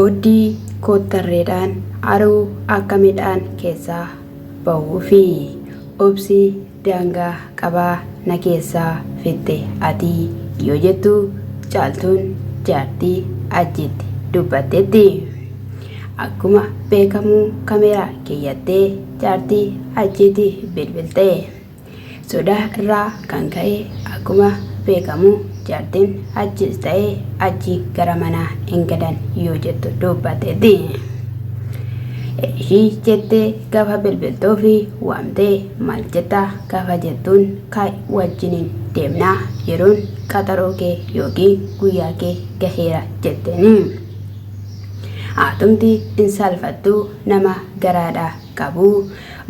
Ooddii koottarreedhaan aruu akka midhaan keessaa bahuufi. Obsi daangaa qabaa na keessaa fixxe atii yoo jettu Caaltuun jaartii Hajjiitti dubbatteetti. Akkuma beekamu kameeraa keeyyattee jaartii Hajjiitti bilbilte. Sodaa irraa kan ka'e akkuma beekamu jaartiin Hajjiis ta'e Hajji gara manaa hin galan yoo jettu dubbatteetti. Ishii jettee gaafa bilbiltuufi waamtee maal jetta gaafa jettuun kaa'i wajjiniin deemnaa yeroon qaxaroo kee yookiin guyyaa kee gaheera jetteeni. Haatumti hin saalfattu nama garaadhaa qabu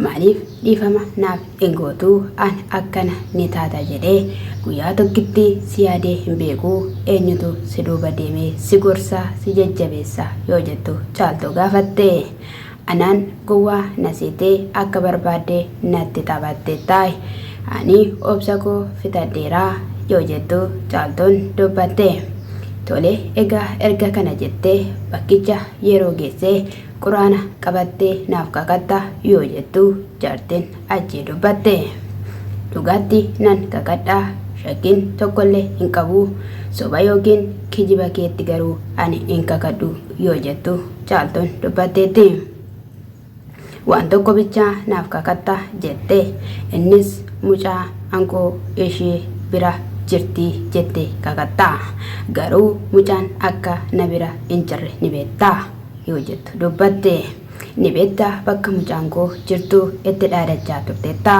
maaliif dhiifama naaf hin gootu an akkana ni taata jedhee guyyaa tokkitti si yaadee hin beeku eenyutu si duuba deemee si gorsa si jajjabeessa yoo jettu Caaltuu gaafatte. Anaan gowwaa na seetee akka barbaadde natti taphatteettaay ani obsa koo fixadheera yoo jettu Caaltuun dubbatte. Tole egaa erga kana jettee bakkicha yeroo geesse Qur'aana qabattee naaf kakatta yoo jettu jaartiin achii dubbatte. Dhugaatti nan kakadha shakkiin tokkollee hin qabu soba yookiin kijiba keetti garuu ani hin kakadhu yoo jettu Caaltuun dubbatteetti. Waan tokko bichaa naaf kakatta jette innis mucaa ankoo ishee bira jirti jette kakatta. Garuu mucaan akka na bira hin jirre ni beekta. yoo jettu dubbatte. Ni beekta bakka mucaan koo jirtu itti dhaadachaa turteetta.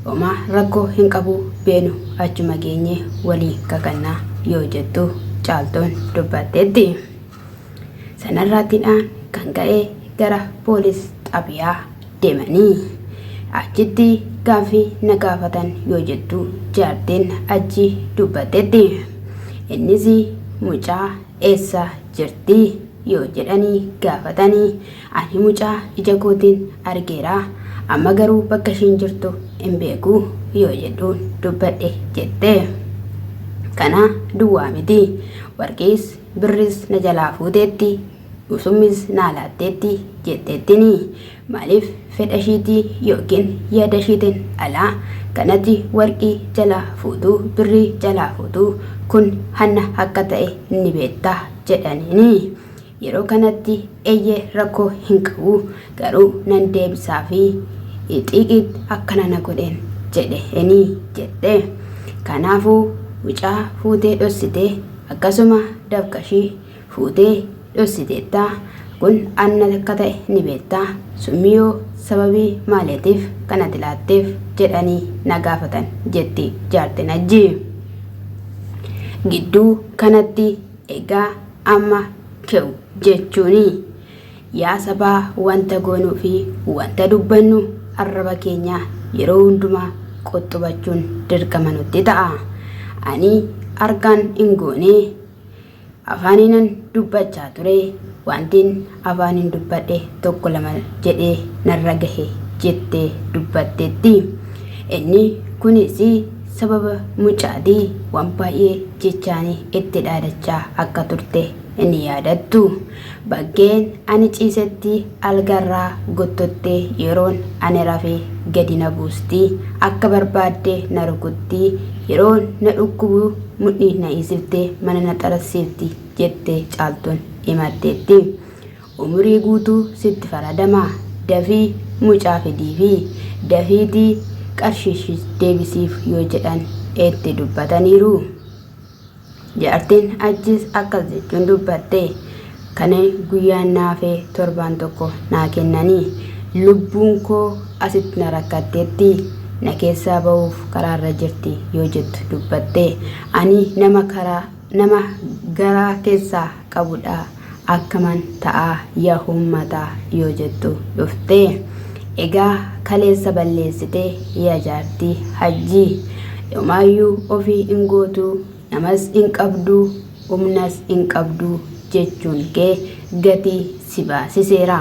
Homaa rakkoo hin qabu beenu achuma geenye walii kakanna yoo jettu Caaltuun dubbatteetti. Sanarraattiidhaan kan ka'e gara poolis xabiyaa deemanii achitti gaaffii na gaafatan yoo jettu jaartiin achi dubbatteetti. Innis mucaa eessa jirti yoo jedhanii gaafatanii ani mucaa ija kootiin argeera amma garuu bakka ishiin jirtu hin beeku yoo jedhuun dubbadhe jette. Kana duwwaa miti warqiis birris na jalaa fuuteetti summis naa laatteetti jetteettini maaliif fedha ishiitii yookiin yaada ishiitiin alaa kanati warqii jalaa fuutuu birrii jalaa fuutuu kun hanna akka ta'e ni beekta jedhaniini. Yeroo kanatti eeyyee rakkoo hin qabu garuu nan deebisaa fi xiiqiit akkana na godheen jedheeni jette. Kanaafuu mucaa fuutee dhossite akkasuma dafqashii fuutee dhossiteetta kun anna akka ta'e ni beekta summiyoo sababii maaliitiif kanati laatteef jedhanii na gaafatan jetti jaartin Hajji. Gidduu kanatti egaa amma kew jechuuni yaa sabaa wanta goonuu fi wanta dubbannu arraba keenya yeroo hundumaa qoxxubachuun dirqama nutti ta'a. Ani argaan hin goone Afaaniinan dubbachaa ture. Wantin afaaniin dubbadhe tokko lama jedhee narra gahe jettee dubbatteetti. Inni kunis sababa mucaati waan baay'ee jechaanii itti dhaadachaa akka turte ni yaadattu. Bakkeen ani ciisetti algarraa gottottee yeroon ani rafe gadi na buusti. Akka barbaadde na rukutti. Yeroon na dhukkubu mudhii na hiisiftee mana na xarassiifti jette Caaltuun himatteetti. Umurii guutuu sitti faradama. Dafii mucaa fidiifi. Dafiitii qarshiishis deebisiif yoo jedhan itti dubbataniiru. Jaartiin achiis akkas jechuun dubbatte. Kana guyyaan na hafee torbaan tokko naa kennanii. Lubbuun koo asitti na rakkatteetti. Na keessaa bahuuf karaarra jirti yoo jettu dubbatte. Ani nama karaa nama garaa keessaa qabudha akkaman ta'a yaa uummataa yoo jettu dhufte. Egaa kaleessa balleessite yaa jaartii Hajjii. Yomaayyuu ofii hin gootuu namas hin qabduu humnas hin qabdu jechuun kee gatii si baasiseera.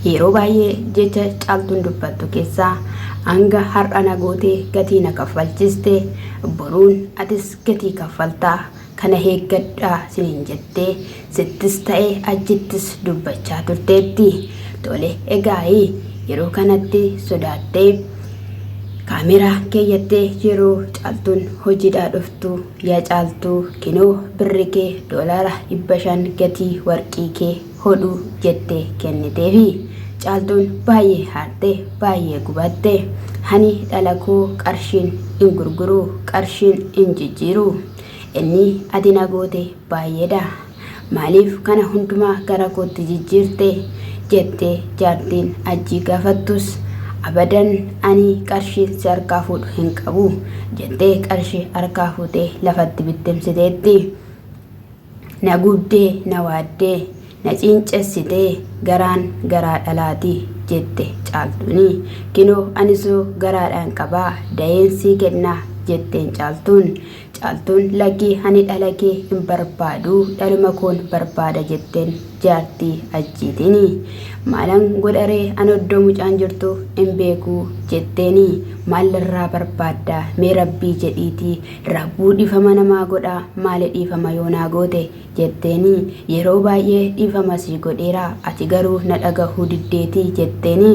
Yeroo baay'ee jecha Caaltuun dubbattu keessaa hanga har'a na gootee gatii na kaffalchiste boruun atis gatii kaffalta. Kana eeggadhaa siniin jettee sittis ta'e ajjittis dubbachaa turteetti. Tole egaa'ii yeroo kanatti sodaattee kaameraa keeyyattee yeroo Caaltuun hojiidhaa dhuftu yaa Caaltuu kinoo birri kee doolaara 500 gatii warqii kee hodhu jettee kenniteefi. Caaltuun baay'ee haarte, baay'ee gubatte. Hani dhala koo qarshiin hin gurguru, qarshiin hin jijjiiru. Inni ati na goote baay'eedha. Maaliif kana hundumaa gara kootti jijjiirte? jettee jaartiin Hajjii gaafattus, abadan ani qarshii si harkaa fuudhu hin qabu jettee qarshii harkaa fuutee lafatti bittimsiteetti. Na gubdee, na waaddee, na ciincessitee garaan garaa dhalaati jette Caaltuuni. Kinoo anisoo garaadhaan qabaa da'een sii kennaa jetteen Caaltuun. Caaltuun lakkii ani dhala kee hin barbaadu dhaluma koon barbaada jetteen jaartii Hajjiitiini. Maalan godharee an oddoo mucaan jirtu hin beeku jetteeni. Maal irraa barbaadda mee rabbii jedhiitii rabbuu dhiifama namaa godha maali dhiifama yoo naa goote jetteeni. Yeroo baay'ee dhiifama sii godheera ati garuu na dhagahuu diddeeti jetteeni.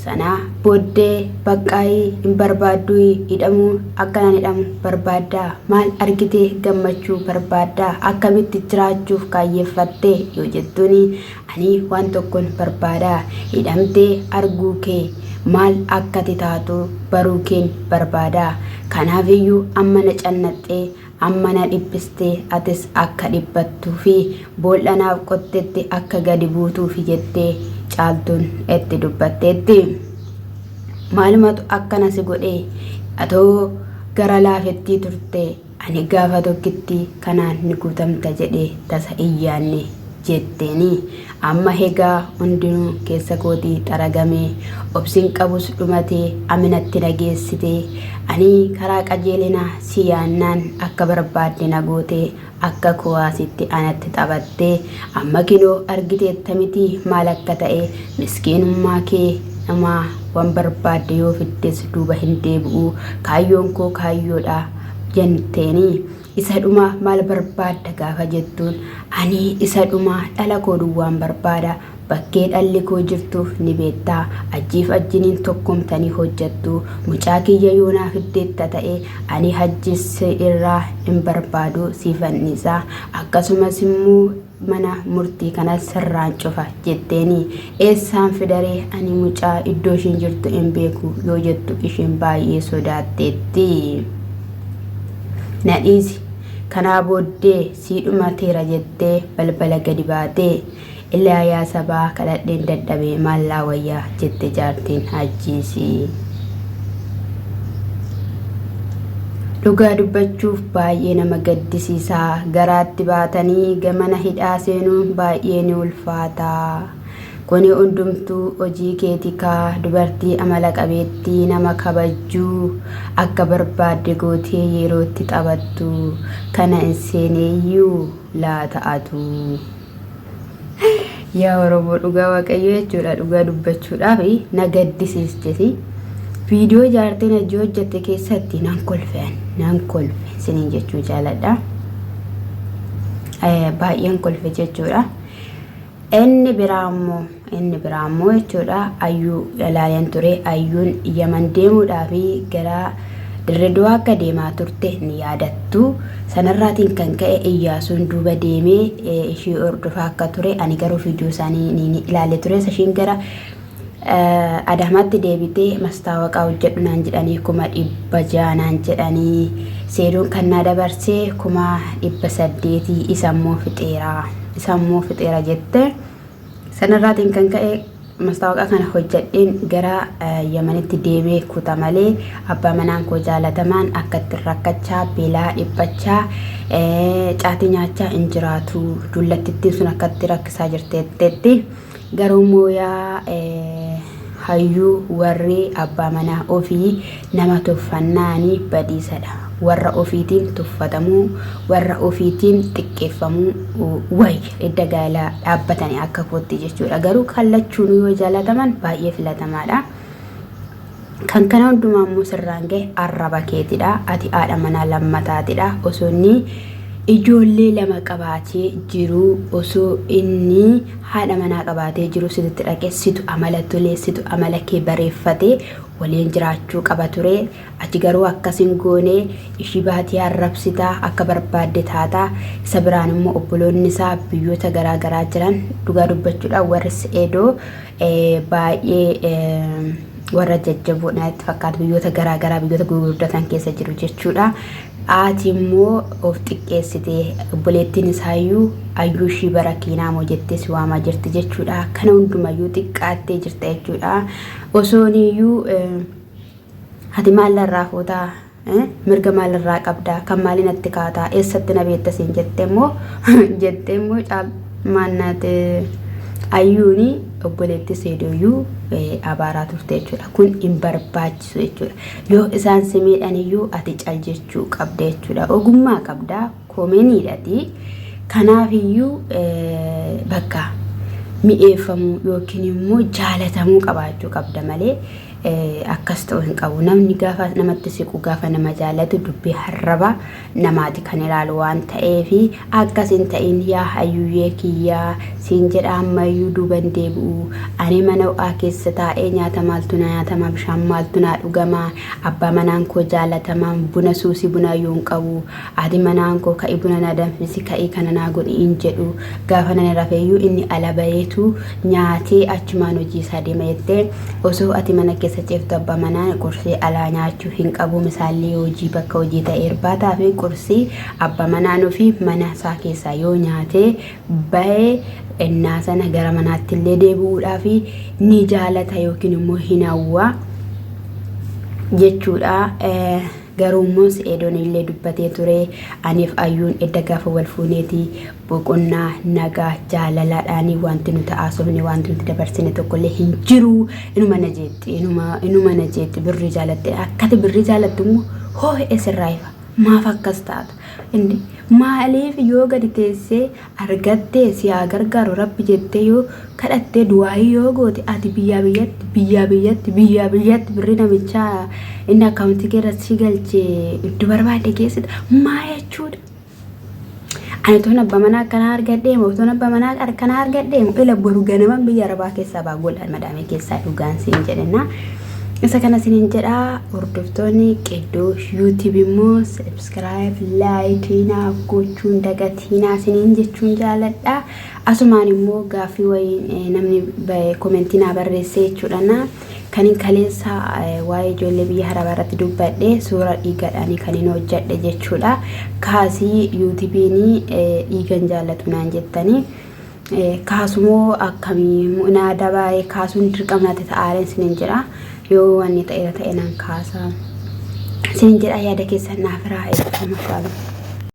Sana booddee baqqaayii hin barbaadduyi hidhamuu akkanan hidhamu barbaaddaa maal argitee gammachuu barbaaddaa akkamitti jiraachuuf kaayyeeffatte yoo jettuuni ani waan tokkon barbaada hidhamtee arguu kee maal akkati taatu baruu keen barbaada kanaafiyyuu amma na cannaxxee Amma na dhiphistee atis akka dhiphattuu fi bool'a naaf qottetti akka gadi buutuufi jettee Caaltuun itti dubbatteetti. Maalumatu akkana si godhe? Atoo gara laafettii turte ani gaafa tokkittii kanaan ni guutamta jedhee tasa hin yaanne jetteeni. Amma hegaa hundinuu keessa kootii xaragamee, obsin qabus dhumatee aminatti na geessitee, ani karaa qajeelinaa si yaannaan akka barbaadde na gootee, akka kuwaasitti anatti taphattee, amma kinoo argiteetta mitii maal akka ta'e, miskiinummaa kee namaa wan barbaadde yoo fiddes duuba hin deebi'u, kaayyoon koo kaayyoodha jenteeni. Isa dhumaa maal barbaadda gaafa jettuun ani isa dhumaa dhala koo duwwaan barbaada bakkee dhalli koo jirtu ni beekta ajjiif ajjiniin tokkomtanii hojjattu mucaa kiyya yoo naa fiddeetta ta'e ani hajjis si irraa hin barbaadu siifan dhiisa akkasumas immoo mana murtii kanas sirraan cufa jetteeni eessaan fidaree ani mucaa iddoo ishiin jirtu hin beeku yoo jettu ishiin baay'ee sodaatteetti. Na dhiisi kanaa booddee sii dhumateera jettee balbala gadi baatee ilaa yaa sabaa kadhadheen dadhabee maallaa wayyaa jette jaartiin hajjiisii. Dhugaa dubbachuuf baay'ee nama gaddisiisa. Garaatti baatanii gamana hidhaa seenuun baay'ee ni ulfaata. Kuni hundumtuu hojii keeti kaa dubartii amala qabeettii nama kabajjuu akka barbaadde gootee yeroo itti taphattu kana hin seeneeyyuu laata atuu. Yaa Oromoo dhugaa Waaqayyoo jechuudha dhugaa dubbachuudhaaf na gaddisiistesi. Viidiyoo jaartiin hojii hojjette keessatti nan kolfe nan kolfe siniin jechuu jaaladha. Baay'een kolfe jechuudha. Inni biraa immoo inni biraa immoo jechuudha ayyuu ilaaleen ture ayyuun yaman deemuudhaaf gara Dirreduwaa akka deemaa turte ni yaadattu. Sanarraatiin kan ka'e Iyyaasuun duuba deemee ishii hordofaa akka ture ani garuu viidiyoo isaanii ni ilaale ture. Ishiin gara Adaamaatti deebitee mastaawaqaa hojjedhu naan jedhanii 600,000 naan jedhanii seedoon kan naa dabarsee 800,000 isammoo fixeera isammoo fixeera jette. Sanarraatiin kan ka'e mastaawaqaa kana hojjedheen gara Yamanitti deemee kuta malee abbaa manaan koo jaalatamaan akka itti rakkachaa beelaa dhiphachaa caatii nyaachaa hin jiraatu dullattittiin sun akka itti rakkisaa jirteetteetti garuu mooyaa hayyuu warri abbaa manaa ofii nama tuffannaani badiisadha. Warra ofiitiin tuffatamuu, warra ofiitiin xiqqeeffamuu wayya. Edda gaa'ela dhaabbatanii akka kootti jechuudha. Garuu kallachuun yoo jaalataman baay'ee filatamaadha. Kan kana hundumaa immoo sirraan gahe arraba keetidha. Ati haadha manaa lammataatidha. Osoo inni Ijoollee 2 qabaatee jiruu osoo inni haadha manaa qabaatee jiruu sitti dhaqe situ amala tolee situ amala kee bareeffate waliin jiraachuu qaba ture ati garuu akkas hin goone ishii baatii arrabsitaa akka barbaadde taataa isa biraan immoo obboloonni isaa biyyoota garaa garaa jiran dhugaa dubbachuudhaan warri se'eedoo baay'ee warra jajjaboo natti fakkaata biyyoota garaa garaa biyyoota gurguddatan keessa jiru jechuudha. Haati immoo of xiqqeessite obboleettiin isaayyuu ayyuu ishii bara kiinaa moo jettee si waamaa jirti jechuudha. Kana hundumayyuu xiqqaattee jirta jechuudha. Osooniyyuu ati maallarraa fuutaa mirga maalirraa qabdaa kan maaliin natti kaataa eessatti na beekta siin jette immoo jettee immoo maannaate ayyuuni obboleetti seedoyyuu abaaraa turte jechuudha. Kun hin barbaachisu jechuudha. Yoo isaan si miidhan iyyuu ati cal jechuu qabda jechuudha. Ogummaa qabda koomeniidhati. Kanaaf iyyuu bakka mi'eeffamuu yookiin immoo jaalatamuu qabaachuu qabda malee akkas ta'uu hin qabu. Namni gaafa namatti siqu gaafa nama jaalatu dubbii harraba namaati kan ilaalu waan ta'eef akkas hin ta'in yaa hayyuyyee kiyyaa siin jedha ammayyuu duuban deebi'u ani mana ho'aa keessa taa'ee nyaata maaltu na nyaatama bishaan maaltu naa dhugama abbaa manaan koo jaalatamaan buna suusii bunaayyuu hin qabu ati manaan koo ka'i buna naa danfisi ka'i kana naa godhi hin jedhu gaafa nani rafeeyyuu inni ala baheetu nyaatee achumaan hojii isaa deema jettee osoo ati mana keessa ciiftu abbaa manaan qursii alaa nyaachuu hin qabu misaalli hojii bakka hojii ta'e irbaataa fi qursii abbaa manaan ofii mana isaa keessaa yoo nyaatee bahe ennaa sana gara manaatti illee deebi'uudhaaf ni jaalata yookiin immoo hin hawwa jechuudha. Garuu immoo Se'eedoon illee dubbatee ture aniif ayyuun edda gaafa wal fuuneeti boqonnaa nagaa jaalalaadhaanii wanti nuti haasofne wanti nuti dabarsine tokkollee hin jiru inuma na jeetti inuma inuma na jeetti birrii jaalatte akkati birrii jaalattu immoo hoo'e sirraa ifa maaf akkas taata inni maaliif yoo gadi teessee argattee si haa gargaaru rabbi jettee yoo kadhattee du'aayii yoo goote ati biyyaa biyyatti biyyaa biyyatti biyyaa biyyatti birrii namichaa inni akkaawuntii kee irratti si galche iddoo barbaadde geessita maa jechuudha. Ani toon abbaa manaa akkanaa argadhee moo toon abbaa manaa akkanaa argadhee moo ila boru ganama biyya arabaa keessaa baa gola madaamee keessaa dhugaan siin jedhena. Isa kana isiniin jedha hordoftoonni qeddoo YouTube immoo subscribe like naaf gochuun dagatiinaa isiniin jechuun jaaladha. Asumaan immoo gaaffii wayiin namni komentii naa barreessee jechuudha. Kanin kaleessa waa'ee ijoollee biyya harabaa irratti dubbadhe suura dhiigaadhaanii kan hin hojjedhe jechuudha. Kaasii yuutuubiin dhiigan jaallatu naan jettanii. Kaasumoo akkamii naa dabaa'ee kaasuun dirqama natti ta'aareen isiniin jedha. Yoo wanni ta'eera ta'e nan kaasa. Isiniin jedha yaada keessan naaf hiraa eebbifama.